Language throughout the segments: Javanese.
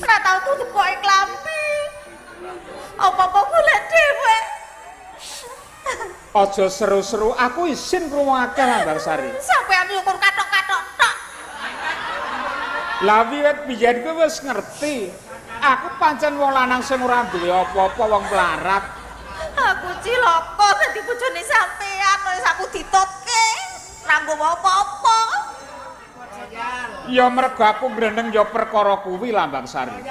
Ora tau tukoke klambi. Apa-apa golek dhewe. Aja seru-seru, aku isin krungu akeh Lambang Sari. Sampeyan ukur kathok-kathok tok. Lah wiwit biyen kowe wis ngerti. Aku pancen wong lanang sing ora duwe apa-apa, wong melarat. Aku cilaka dadi bojone sampeyan, wis aku ditutke. Ora nggawa apa-apa. Ya mergo aku ngreneng ya perkara kuwi Lambang Sari.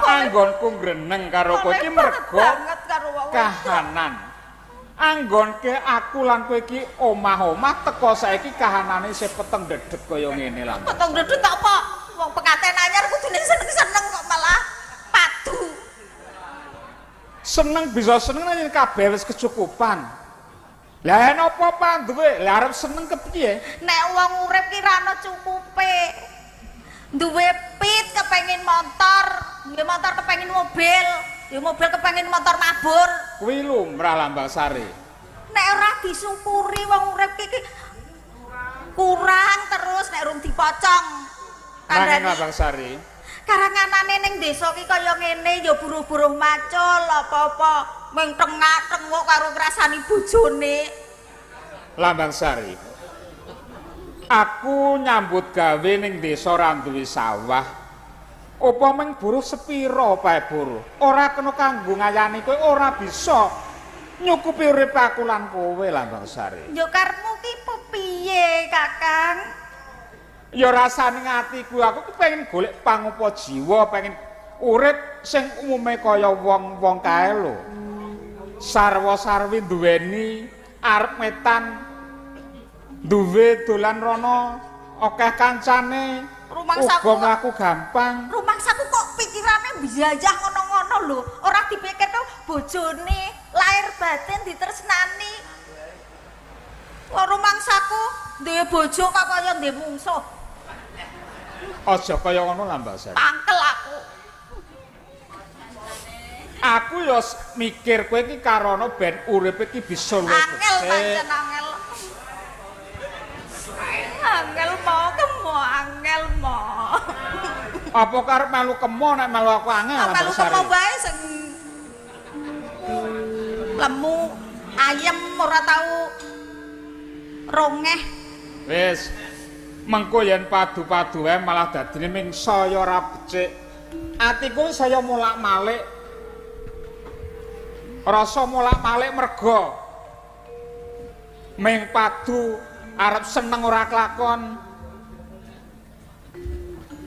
Anggonku ngreneng karo kowe iki mergo kahanan. Anggonke aku lan kowe iki omah-omah teko saiki kahanane isih peteng dedeg kaya ngene lah. Peteng dedeg tak apa? Wong pekaten anyar kudune seneng-seneng kok malah padu. Seneng bisa seneng nek kabeh wis kecukupan. Lah napa panduwe? Lah arep seneng kepiye? Nek wong urip ki ra ono cukupe. Duwe pit kepengin motor, duwe motor kepengin mobil, duwe mobil kepengin motor mabur. Kuwi lumrah Lambang Sari. Nek ora disyukuri wong urip ki kurang terus nek rung dipocong. Nanging Lambang Sari, karanganane ning desa ki kaya ngene ya buruh-buruh macul apa-apa mung tengah-tengok karo ngrasani bojone. Lambang Sari, aku nyambut gawe ning desa ora duwe sawah. Apa mung buruh sepira pae buruh? Ora kena kanggo ngayani kowe, ora bisa nyukupi urip aku lan kowe Lambang Sari. Ya karepmu ki piye, Kakang? Ya rasane atiku aku kepengin golek pangupa jiwa, pengen urip sing umume kaya wong-wong kae lho. Sarwa-sarwi duweni arep metan duwe dolan rono akeh kancane, rumangsaku uga mlaku gampang. Rumangsaku kok pikirane biyayah ngono-ngono lho, ora dipikirke bojone lahir batin ditresnani. Wong rumangsaku duwe bojo kok kaya duwe mungsuh. Aja kaya ngono Lambang Sari. Pangkel aku. Aku ya mikir kowe iki karana ben urip iki bisa luwih angel pancen angel. Angel mo kemo angel mo. Apa karep melu kemo nek melu aku angel Lambang Sari? Melu kemo wae sing lemu ayem ora tau rongeh. Wis mengko yen padu-padu wae malah dadine ming saya ora becik. Atiku saya molak-malik. Rasa molak-malik mergo ming padu arep seneng ora kelakon.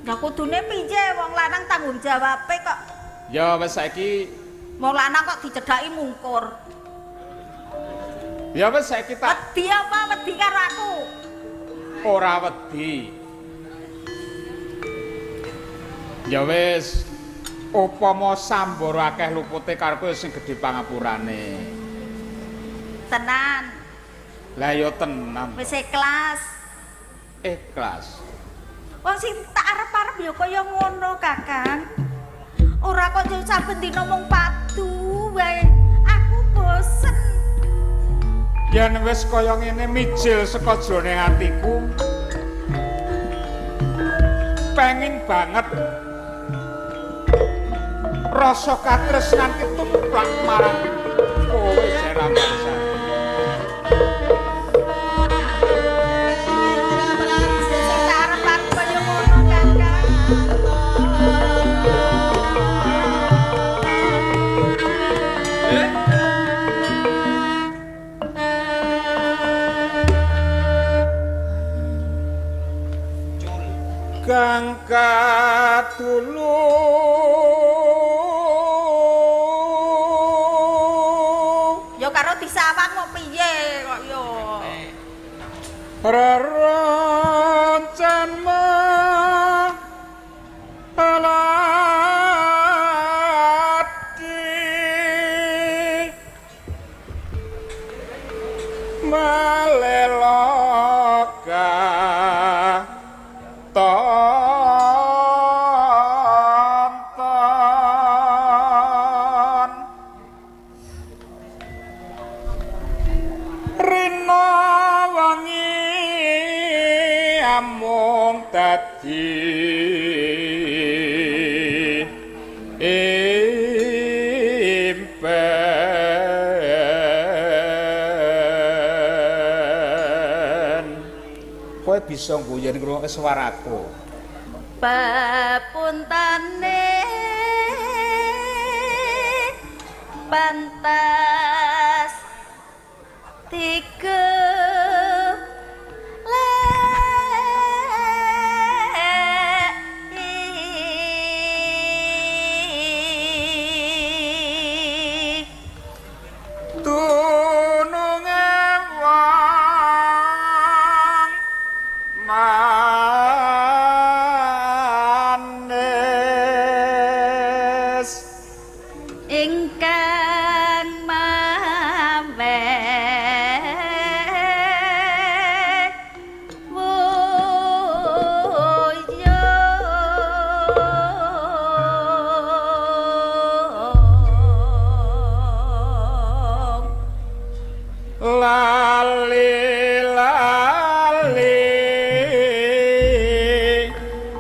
Lah kudune piye wong lanang tanggung jawabe kok? Ya wis saiki wong lanang kok dicedhaki mungkur. Ya wis saiki tak wedi apa wedi karo aku? Ora wedi. Ya wis, upama sambara akeh lupute karo kowe sing gedhe pangapurane. Tenan. Lah ya tenan. Wis ikhlas. Ikhlas. Wong sing tak arep-arep ya kaya ngono, Kakang. Ora kok saben dina mung padu wae. Aku bosen. Yen wis kaya ngene mijil saka jroning atiku. Pengin banget rasa katresnan ki tumplak marang kowe Lambang Sari. Sing tak arep-arep kaya ngono, Kakang. Kang katulu ya karo disawang kok piye kok ya reroncen melati maleloka tonton rina wangi amung dadi impen. Kowe bisa guyon ngrungokke swaraku. Pepuntane pantas tiga tununge wong manis ingkang mawe wuyung lali lali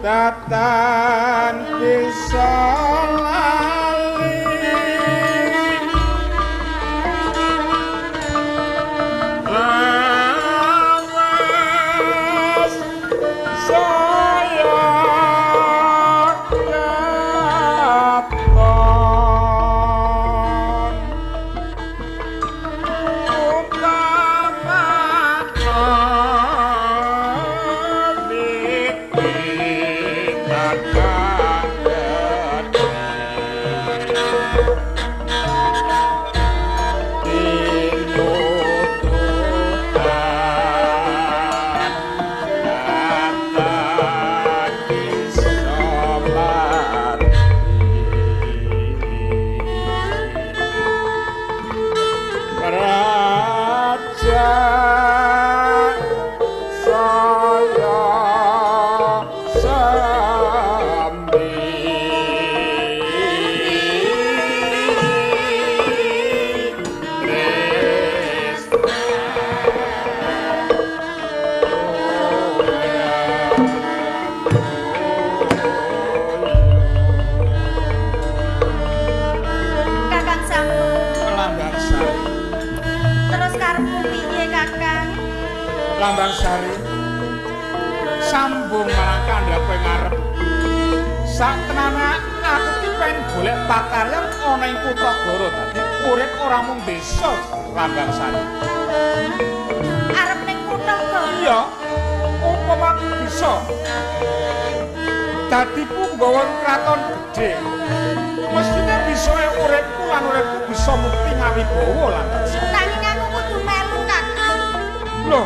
tatan bisa lali lawas saya katon Raja saya sami Kakang Sambu, Lambang Sari, terus karepmu piye Kakang? Lambang Sari, sambung marang kandha kowe ngarep. Sak tenane aku ki pengen golek pakaryan ana ing kutha Goro, dadi urip ora mung desa Lambang Sari. Arep ning kutha Goro. Iya, upama bisa dadi punggawa kraton gedhe, mestine bisa uripku lan uripku bisa mukti ngawibawa Lambang Sari. Nanging aku kudu melu Kakang. Loh,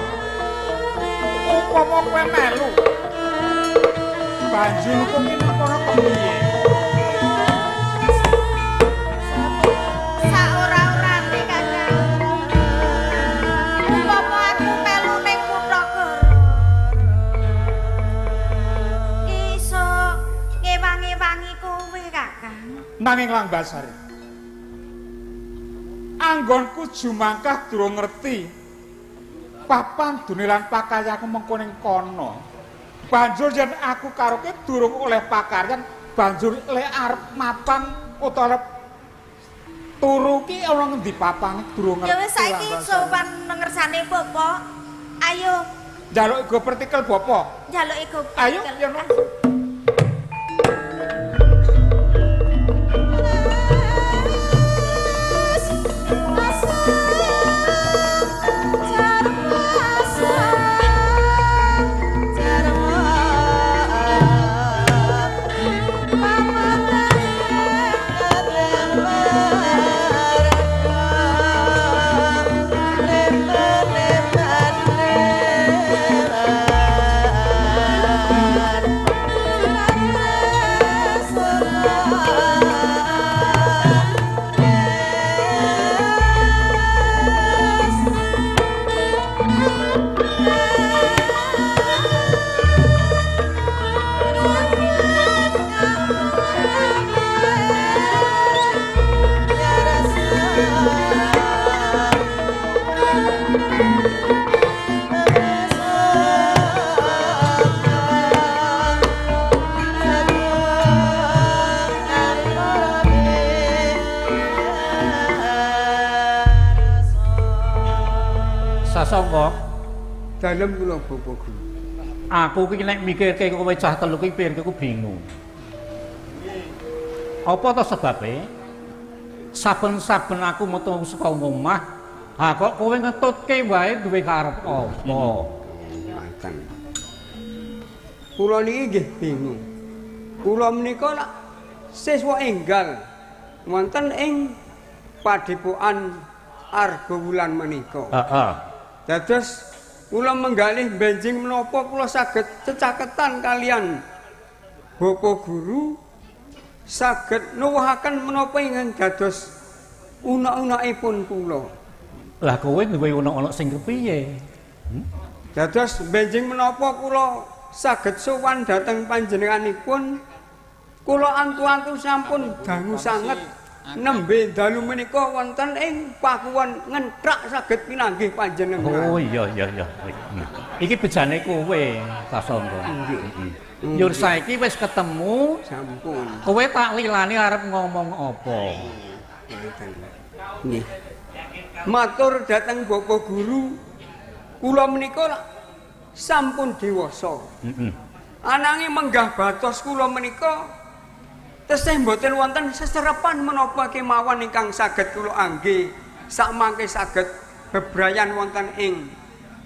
upama kowe melu, banjur kowe nang kono kepiye? Saora-orane Kakang. Upama aku melu ning kutha Goro, iso ngewangi-wangi kowe Kakang. Nanging Lambang Sari, anggonku jumangkah durung ngerti papan dune lan pakayanku mengko ning kono. Banjur yen aku karo kowe durung oleh pakaryan, banjur le arep mapan utawa arep turu ki ana ngendi papane durung ngerti. Ya wis saiki sowan ngersane Bapak. Ayo njaluk go pertikel Bapak. Njaluk go. Ayo yen Neman. Sasangka. Dalem kula Bapak Guru. Aku ki nek mikirke kowe cah telu ki pikirku bingung. Apa to sebabe? Saben-saben aku metu saka omah, ha kok kowe ngetutke wae duwe karep apa? Ngaten. Kula niki nggih bingung. Kula menika lak siswa enggal wonten ing padepokan Argawulan menika. Heeh. Dados kula menggalih benjing menapa kula saged cecaketan kalian Bapak Guru saged nuwuhaken menapa ingkang dados unek-unekipun kula. Lah kowe duwe unek-unek sing kepiye? Dados benjing menapa kula saged sowan dhateng panjenenganipun, kula antu-antu sampun dangu sanget nembe dalu menika wonten ing pakuwon ngentrak saged pinanggih panjenengan. Oh iya iya iya. Iki bejane kowe Sasangka. Nggih. Yur saiki wis ketemu, sampun. Kowe tak lilani arep ngomong apa? Nggih. Matur dhateng Bapak Guru, kula menika sampun dewasa. Heeh. Ananging menggah batos kula menika tesih mboten wonten seserepan menapa kemawon ingkang saged kula angge sakmangke saged bebrayan wonten ing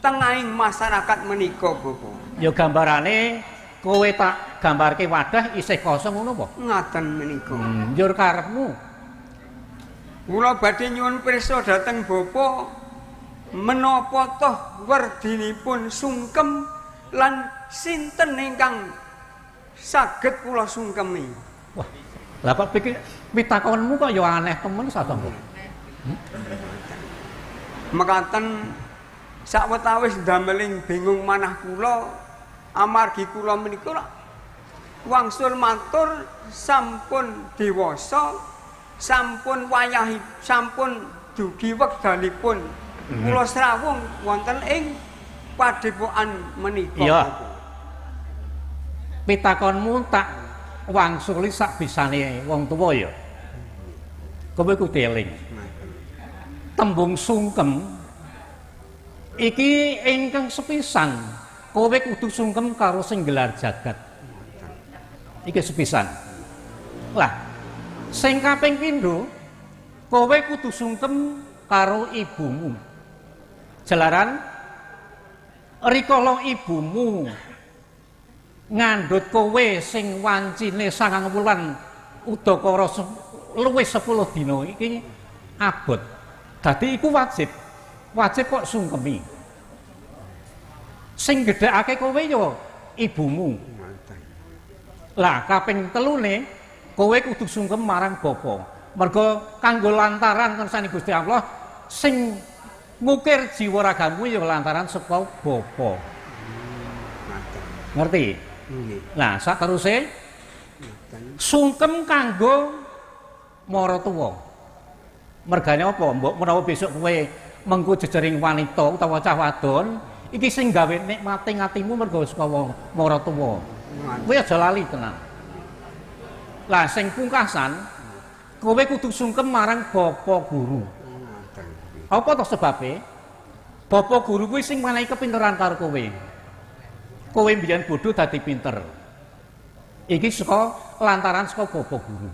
tengahing masyarakat menika Bapak. Ya gambarane kowe tak gambarke wadah isih kosong ngono apa? Ngaten menika. Njur karepmu? Kula badhe nyuwun pirsa dhateng Bapak menapa toh werdinipun sungkem lan sinten ingkang saged kula sungkemi? Wah, lah kok pikir pitakonmu kok ya aneh temen Sasangka. Mekaten sawetawis ndameling bingung manah kula amargi kula menika wangsul matur sampun dewasa, sampun wayahi, sampun dugi wekdalipun kula srawung wonten ing padepokan menika. Iya. Pitakonmu tak wangsuli sak bisane wong tuwa ya. Kowe kudu eling. Tembung sungkem iki ingkang sepisan kowe kudu sungkem karo sing gelar jagat. Iki sepisan. Lah, sing kaping pindho kowe kudu sungkem karo ibumu. Jalaran rikala ibumu ngandhut kowe sing wancine 9 wulan udakara luwih 10 dina iki abot. Dadi iku wajib. Wajib kok sungkemi. Sing gedhekake kowe ya ibumu. Lah kaping telune kowe kudu sungkem marang bapa. Mergo kanggo lantaran kersane Gusti Allah sing ngukir jiwa ragamu ya lantaran saka bapa. Ngerti? Nah, sateruse sungkem kanggo maratuwa. Mergane apa? Mbok menawa besok kowe mengko jejering wanita utawa cah wadon, iki sing gawe nikmate atimu mergo saka maratuwa. Kowe aja lali tenan. Lah sing pungkasan, kowe kudu sungkem marang bapa guru. Apa to sebabe? Bapa guru kuwi sing menehi kepinteran karo kowe. Kowe mbiyen bodho dadi pinter. Iki saka lantaran saka bapa guru.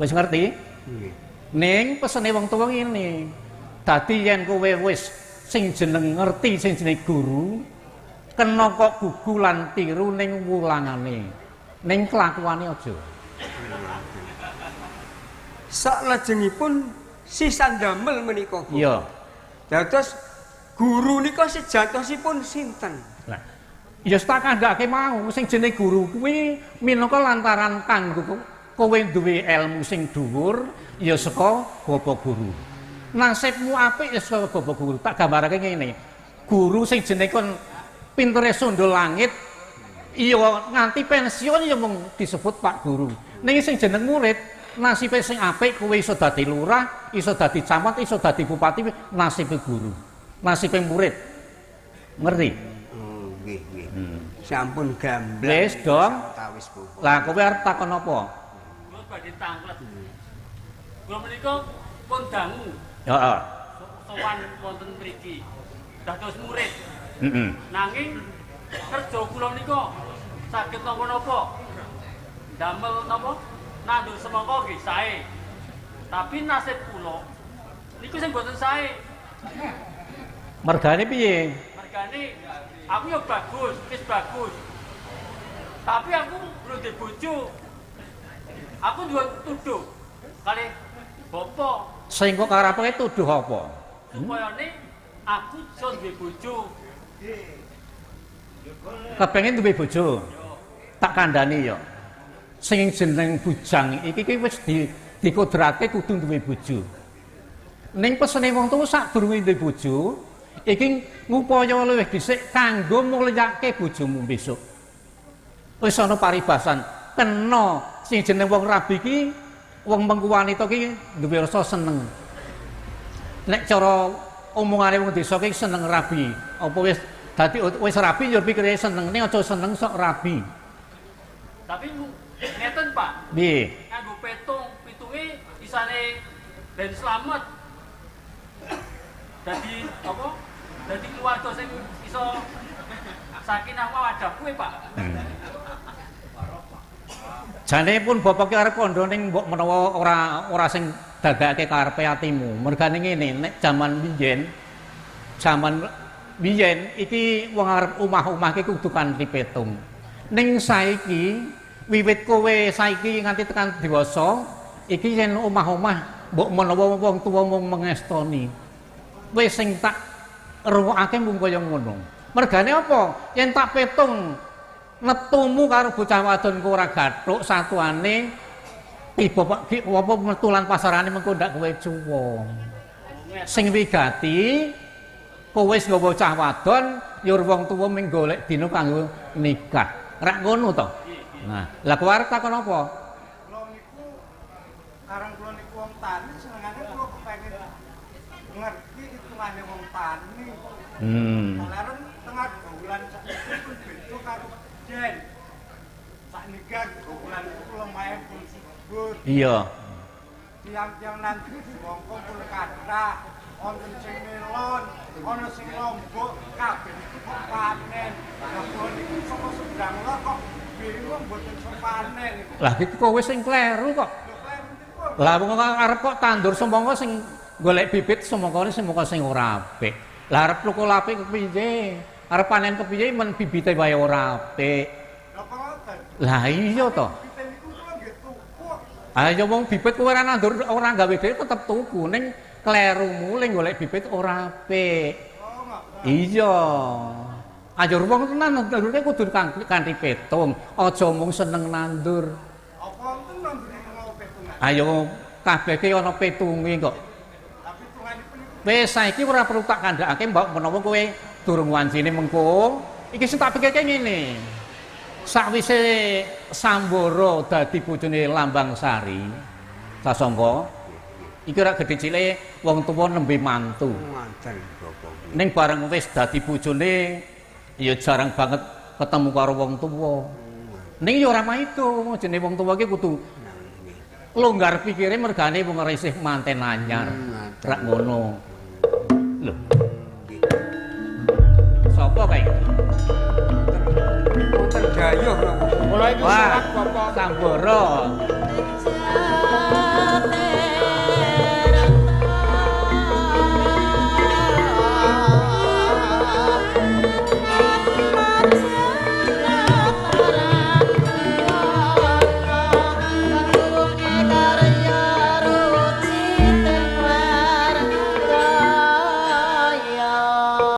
Wis ngerti? Nggih. Ning pesene wong tuwa ngene. Dadi yen kowe wis sing jeneng ngerti sing jenenge guru, kena kok gugu lan tiru ning wulangane. Ning kelakuane aja. Saklajengipun sisan damel menika. Iya. Dados guru nika sejatosipun sinten? Lah, ya tak kandhake mau sing jenenge guru kuwi minangka lantaran kanggo kowe duwe ilmu sing dhuwur ya saka bapa guru. Nasibmu apik ya saka bapa guru. Tak gambarake ngene. Guru sing jenenge kon pintere sundul langit iya nganti pensiun ya mung disebut Pak Guru. Ning sing jeneng murid nasibe sing apik kowe iso dadi lurah, iso dadi camat, iso dadi bupati, nasibe guru. Nasibe murid. Ngerti? Oh, nggih, nggih. Sampun gamblang. Wis dong. Lah kowe arep takon apa? Kula badhe tanglet. Kula menika pun dangu. Heeh. Sowan wonten mriki. dados murid. Nanging kerja kula nika saged napa-napa. Damel napa? Nandur semangka nggih sae. Tapi nasib kula niku sing mboten sae. Mergane piye? Mergane aku ya bagus, wis bagus. Tapi aku belum duwe bojo. Aku duwe tuduh kalih bapa. Sing kok karepe tuduh apa? Supayane aku iso duwe bojo. Kepengin duwe bojo. Tak kandhani ya. Sing jeneng bujang iki ki wis dikodrake kudu duwe bojo. Ning pesene wong tuwa sadurunge duwe bojo, iki ngupaya luwih dhisik kanggo mulyake bojomu besok. Wis ana paribasan, kena sing jeneng wong rabi iki, wong mengku wanita iki duwe rasa seneng. Nek cara omongane wong desa iki seneng rabi, apa wis dadi wis rabi yo pikire seneng, ning aja seneng sok rabi. Tapi ngeten, Pak. Piye? Nganggo petung, pitunge isane ben slamet. Dadi apa? Dadi keluarga sing iso sakinah mawaddah kuwi, Pak. Jane pun bapak ki arep kandha ning mbok menawa ora sing dadake karepe atimu. Mergane ngene, nek jaman biyen iki wong arep omah-omah ki kudu kanthi petung. Ning saiki wiwit kowe saiki nganti tekan dewasa iki yen omah-omah mbok menawa wong tuwa mung mengestoni. Wis sing tak rungokake mung kaya ngono. Mergane apa? Yen tak petung metumu karo bocah wadon ku ora gathuk satuane tiba apa metu lan pasarane mengko ndak kowe cuwa. Sing wigati kowe wis nggawa bocah wadon ya wong tuwa mung golek dina kanggo nikah. Rak ngono to? Nah, lah kowe arep takon apa? Kula niku karang kula niku wong tani senengane kula kepengin ngerti hitungane wong tani. Laren tengah bulan saiki pun beda karo jen. Sakniki bulan niku lemahe pun subur. Iya. Tiang-tiang nanti mongko pun kathah, wonten sing melon, ana sing lombok, kabeh niku kok panen. Lah kula niku saka sebrang lor kok bingung mboten iso panen niku. Lah iki kowe sing kleru kok. Lah wong arep kok tandur semangka sing golek bibit semangkane semangka sing ora apik. Lah arep tukul apik kepiye? Arep panen kepiye men bibite wae ora apik. Lha kok ngoten? Lah iya to. Bibite niku kula nggih tuku. Ayo wong bibit kowe ora nandur ora gawe dhewe tetep tuku ning klerumu ling golek bibit ora apik. Oh ngoten. Iya. Anjur wong tenan nandure kudu kanthi petung, aja mung seneng nandur. Apa wonten nandure menawa petungan? Ayo kabeh ki ana petunge kok. Tapi hitunganipun niku Wis saiki ora perlu tak kandhakake mbok menawa kowe durung wancine mengko. Iki sing tak pikirke ngene. Sakwise Sambara dadi bojone Lambang Sari, Sasangka, iki ora gedhe cilik wong tuwa nembe mantu. Ngoten bapak. Ning bareng wis dadi bojone ya jarang banget ketemu karo wong tuwa. Ning ya ora maido, jenenge wong tuwa iki kudu longgar pikire mergane wong ora isih manten anyar. Rak ngono. Lho. Sapa kae? Wonten gayuh napa? Kula iki Wah, surat Bapak. Sambara.